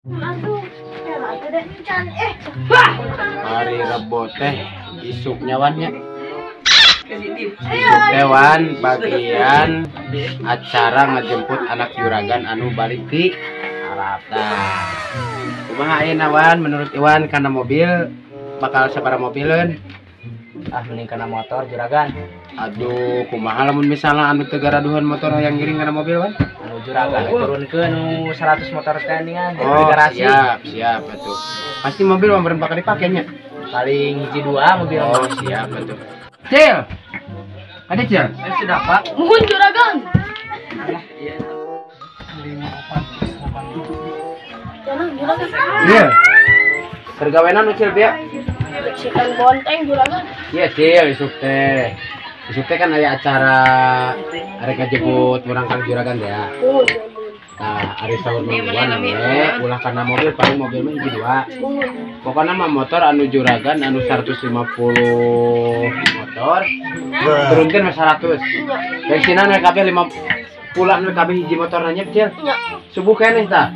Hari Rebo teh isuk nyawannya. Isuk dewan bagian acara ngejemput anak juragan anu balik di Arab. Nah, kumaha ayeuna Wan menurut Iwan kana mobil bakal sabaraha mobileun? Ah mending kana motor juragan. Aduh, kumaha lamun misalnya anu teu garaduhan motor yang ngiring kana mobil Wan? Anu juragan turunkeun nu 100 motor teh ningan di Oh, garasi. siap, siap atuh. Pasti mobil mah meureun bakal dipake nya. Paling hiji dua mobil. Oh, siap atuh. Cil. Ada Cil? Sudah Pak. Muhun juragan. Iya. Jangan juragan. Iya. Pergawenan nu Cil bieu? Sikan bonteng juragan. Iya Cil, isuk teh. Isuk teh kan aya acara arek ngajemput urang kang juragan teh ya. Muhun. Nah, ari saur mingguan we ulah kana mobil paling mobil mah hiji dua. Pokoknya mah motor anu juragan anu 150 motor turunkeun mah 100. Bensinan we kabeh 5 pulang we kabeh hiji motor nanya Cil. Nya. Subuh keneh tah.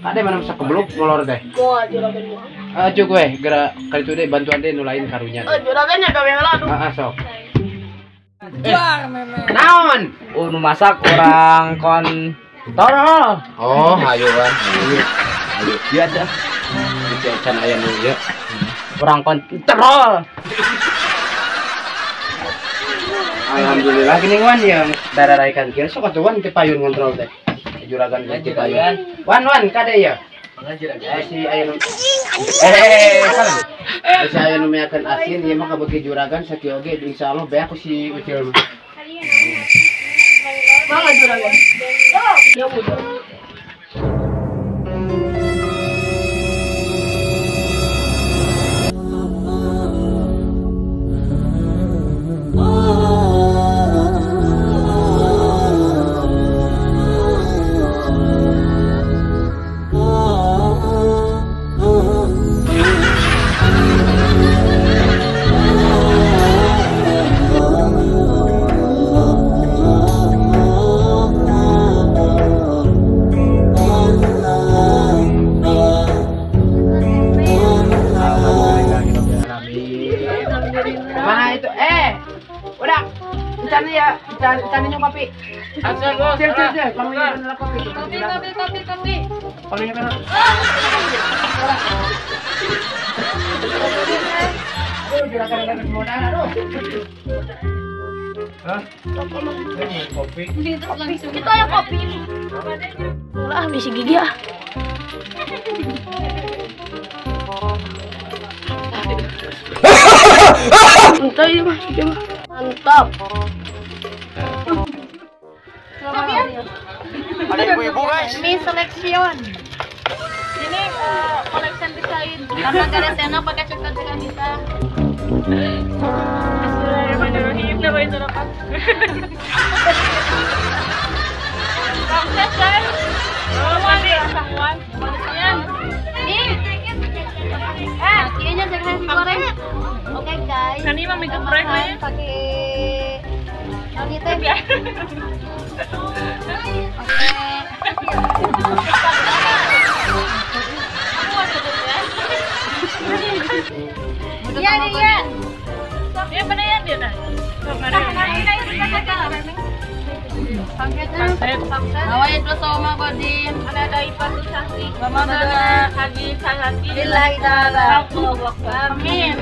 Kade mana bisa kebluk molor teh. Moal juragan moal. Acuh gue, geura kali itu deh bantuan deh nu lain karunya Eh teh. juragan nya gawe heula aduh. Heeh sok. Naon? Nu masak orang kon torol. Oh, hayu Wan. Hayu. Hayu. Iya dah. Bisa can aya nu ieu. Orang kontrol. Alhamdulillah gini Wan yang dararaikan kieu sok atuh Wan teu payun ngontrol teh. Juragan ge teu payun. Wan Wan kade ya? Si aya nu si aya nu miakeun asin ieu mah kabeuki juragan sakieu oge insyaallah beak ku si Ucil mah. Mangga juragan. Ya udah. Kumaha itu? Udah. Cani ya, cani nyong kopi. Cil, cil, cil. Kamu ini bener kopi. Kopi kopi kopi kopi. Kamu ini bener. Aduh, juragan ada modal, aduh. Hah? Kopi. Kita ya kopi ini. Ulah bisi gigi ah. Mantap ini mah, ini mah. Mantap. Ada ibu-ibu guys. Ini selection. Ini collection desain. Karena garis enak pakai cekak-cekak bisa. Bismillahirrahmanirrahim. Nama itu apa? Sukses kan? Oh, mandi. Ini. Kayaknya jangan goreng. Oke guys. Kan ini mah make up proyek pakai noni teh. Oke. Iya iya. Dia pada ya dia nah. Awalnya terus sama Godin. Ada ipatu sasi. Mama haji sahati. Lillahi ta'ala. Amin.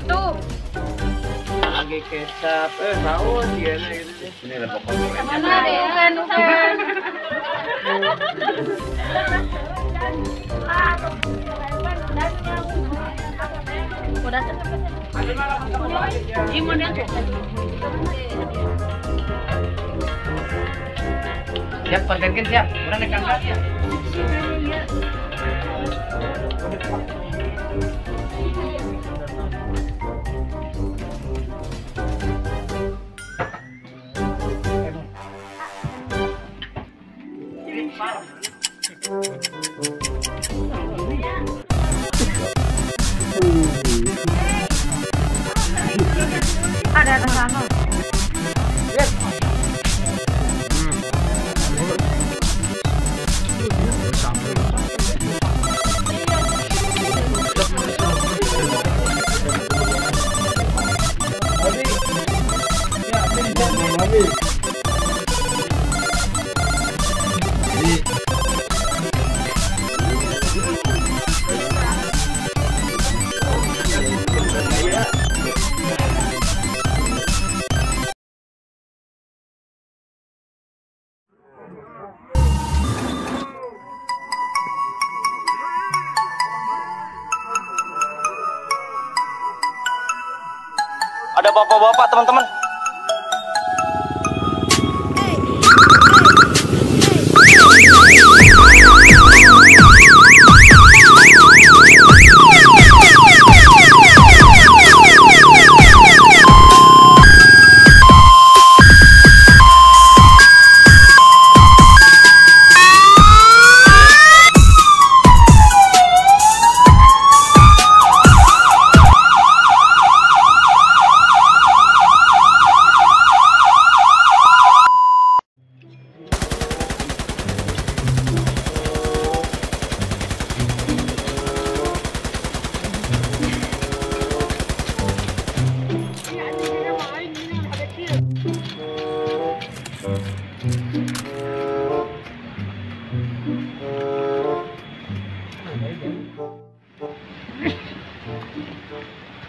Tuh. Lagi kecap, saus gitu gitu. Ini lah pokoknya. Mana deh, bukan. Udah. Siap kontenkan siap. Urang rek angkat ya. Ada atas sana. Yes. Amin. Ada bapak-bapak, teman-teman.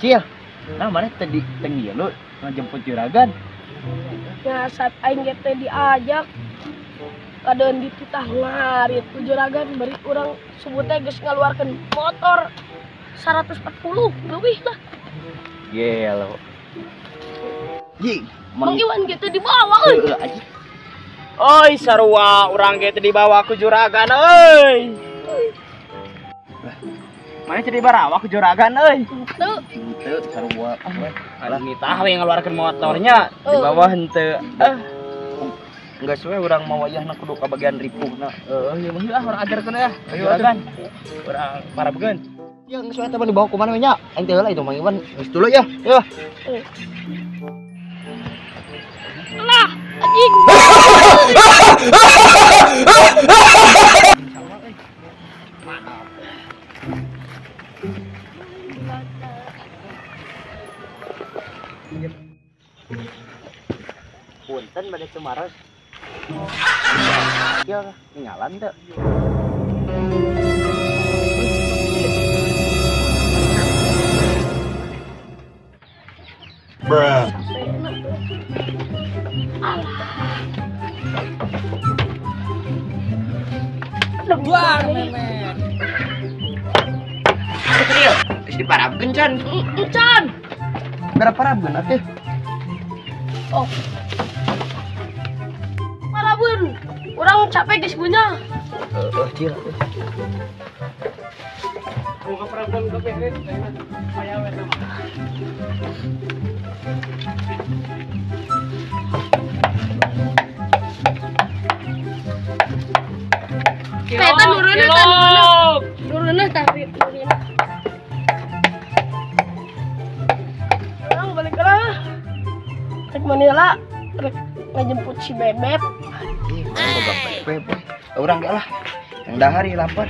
Cil, nah mana tadi tengi lu ngejemput juragan? Nah saat aing teh diajak kadeun dititah ngarit ku juragan beri urang subuh teh geus ngaluarkeun motor 140 leuwih lah. Gelo. Jing, Mang Iwan ge teh dibawa euy. Oi sarua urang ge teh dibawa ku juragan euy. Mana jadi barawa ku juragan euy. Henteu. Henteu sarua. Alah nitah we ngaluarkeun motornya di bawah henteu. Enggak sesuai urang mau wayahna kudu ka bagian ripuhna. Heeh, ieu mah lah urang ajarkeun ya. Juragan. Urang parabkeun. Ya geus we teh dibawa ku mana we nya? Aing teh heula itu Mang Iwan geus dulu ya. Ya. Lah, anjing. Punten bade cumaros. Ya, ninggalan teu. Bruh. Luar memet. Kecil, geus diparabkeun can. Can. Berapa parabkeun atuh? Oh. Parabun, urang capek geus punya. Heeh, Cil. Buka parabun kabeh geus. Aya we teh. Eta nurunna tah nurunna. Nurunna tah nurunna. Urang balik lah. Rek Manila, rek ngejemput si Bebek. Ih, boga Bebek, boy. Urang ge lah. Yang dahar ieu lapar.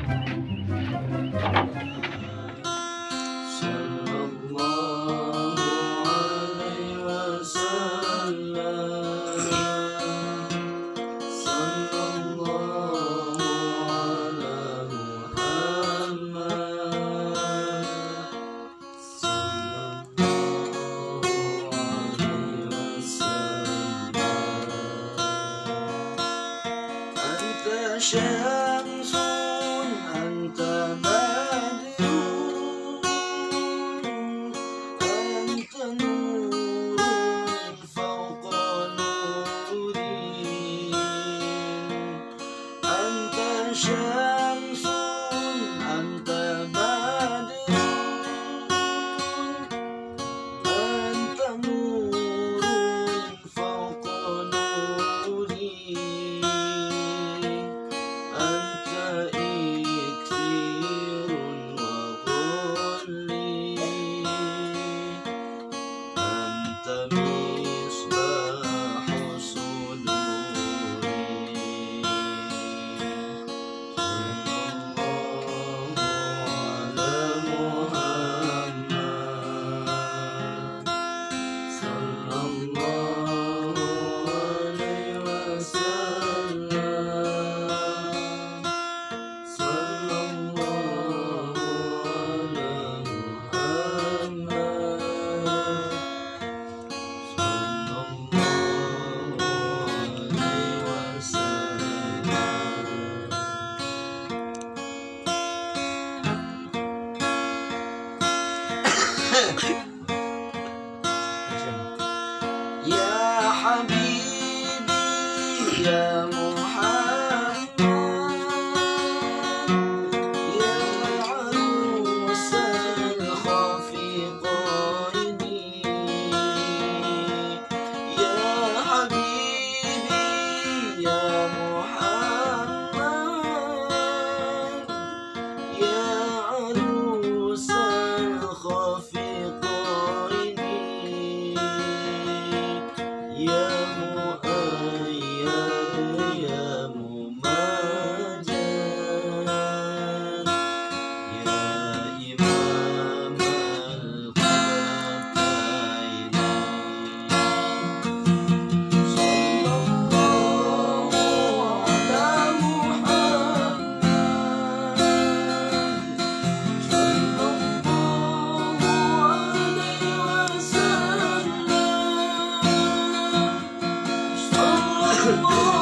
ya Muhammad ya arus al-khafiqaini ya habibi ya Muhammad ya arus al-khafiqaini ya muayyad ya mumajjad ya imam al-qiblataini sallallahu ala Muhammad sallallahu alaihi wasallam sallallahu